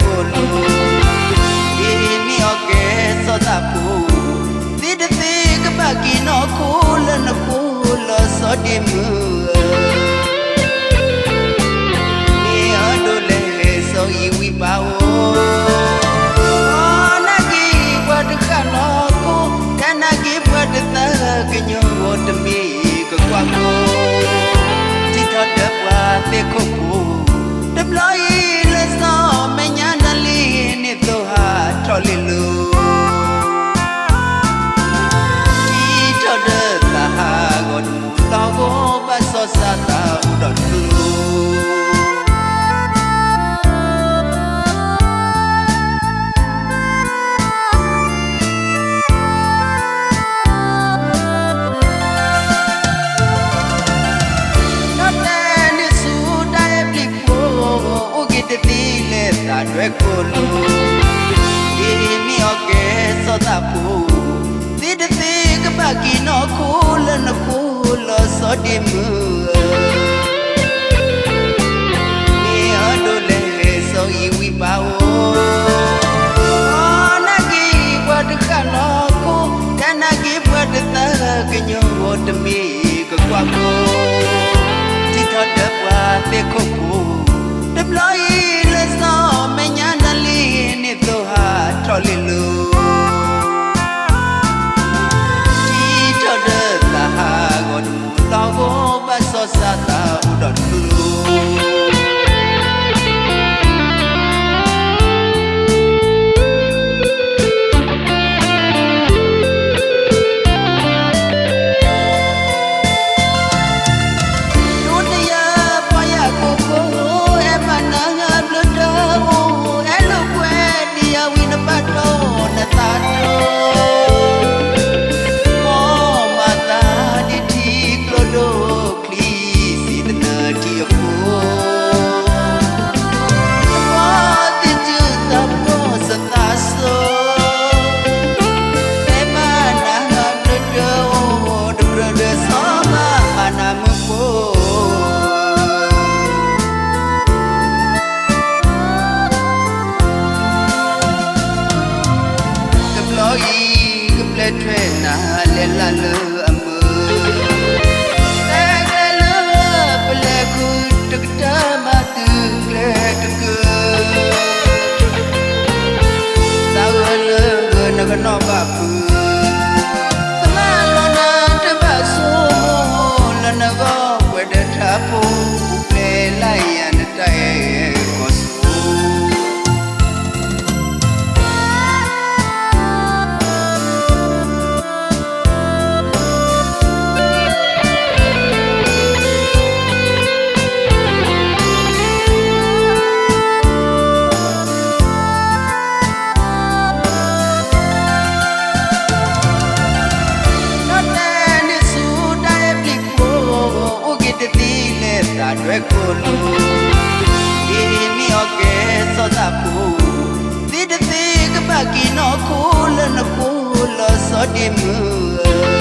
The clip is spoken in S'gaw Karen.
တၢ်ဒွဲၣ်ခိၣ်လိၤ, ဒ်မ့ၢ်အီၣ်ကဲစီၤသးဖိ, သ့တသ့ကဘၣ်က့ၤနီၢ်ခိလၢနခိၣ်လီၤ စီၤဒ့မုၣ်ဧၢ. မ့ၢ်အဒိးလဲၤစီၤအံၤဝံပၢ်ဧၢ, အီၣ်နာ်က့ၤပှၤတဃၣ်နီၢ်ခိ, တၢ်နာ်က့ၤပှၤတသးကညီၤဂီၢ် တမ့ၢ်ကကွၢ်ဖိ, ထံထီၣ်ဒီးပှၤသ့ၣ်ခိၣ်ဖိ, တဘျီအံၤလၢစီၤမဲာ်ညါတၢ်လံန့ၣ် သိဟးထီၣ်လ့လိၤ ထံထီၣ်ဒီးသးဟးဂီၤတမူၣ် လီၤဂီၤဘၣ်စီၤစၢ်သးအိၣ်ဒီးတလိၤ. နီၢ်တဲန့ၣ်ဆူတၢ်အဲၣ်ပျံၤဖိ, အိၣ်က့ၤတသ့လၢသးဒွဲၣ်ခိၣ်လိၤ, ဒ်မ့ၢ်အီၣ်ကဲစီၤသးဖိ, သ့တသ့ကဘၣ်က့ၤနီၢ်ခိလၢနခိၣ်လီၤ စီၤဒ့မုၣ်ဧၢ. မ့ၢ်အဒိးလဲၤစီၤအံၤဝံပၢ်ဧၢ, အီၣ်နာ်က့ၤပှၤတဃၣ်နီၢ်ခိ, တၢ်နာ်က့ၤပှၤတသးကညီၤဂီၢ် တမ့ၢ်ကကွၢ်ဖိ, ထံထီၣ်ဒီးပှၤသ့ၣ်ခိၣ်ဖိ, တဘျီအံၤလၢစီၤမဲာ်ညါတၢ်လံန့ၣ် သိဟးထီၣ်လ့လိၤ ထံထီၣ်ဒီးသးဟးဂီၤတမူၣ် လီၤဂီၤဘၣ်စီၤစၢ်သးအိၣ်ဒီးတလိၤ. ဒိတယၢပီယၢ်ကိၢ်ကိၢ်, အဲၣ်မၤနၤဘျုးတၢ်အိၣ်, အဲၣ်လိာ်ကွဲဒံးယၤဝံၤ နဘၣ်တီၢ်နသးတီၢ်, မ်မၤသးဒ်ထံကျိဒိၣ်ချံ စံးသနၢၣ်ထံအဃိ, တဘီသ့ၣ်တုၤသးပှီၢ်စသးစိ, အဲၣ်မၤနၤဘျုးတၢ်အိၣ်, တကြၢးဒီးစီၤမၤမၤနၤမုၢ်ဖိ တဘျီအံၤ ကပျဲၢ်ထွဲနၤလဲၤလၢလၢအမုာ်, တဲကျဲလၢပလဲၤဃုာ်တကတၢၢ် မၤသုကျဲတကၢၢ်, သးဂၢၢ်လၢဂၢၢ်နကနီၣ်ဘၣ်ဖုး, ကမၣ်လီၤနၤတဘၣ်ဆိကမိၣ်, လၢနဂီၢ်ပှဲၤဒီးထးဖိ, ပူၤဖျဲးလၢယၤနတၢ်အဲၣ်ကီၢ်ဆိ နီၢ်တဲန့ၣ်ဆူတၢ်အဲၣ်ပျံၤဖိ, အိၣ်က့ၤတသ့လၢသးဒွဲၣ်ခိၣ်လိၤ, ဒ်မ့ၢ်အီၣ်ကဲစီၤသးဖိ, သ့တသ့ကဘၣ်က့ၤနီၢ်ခိလၢနခိၣ်လီၤ စီၤဒ့မုၣ်ဧၢ.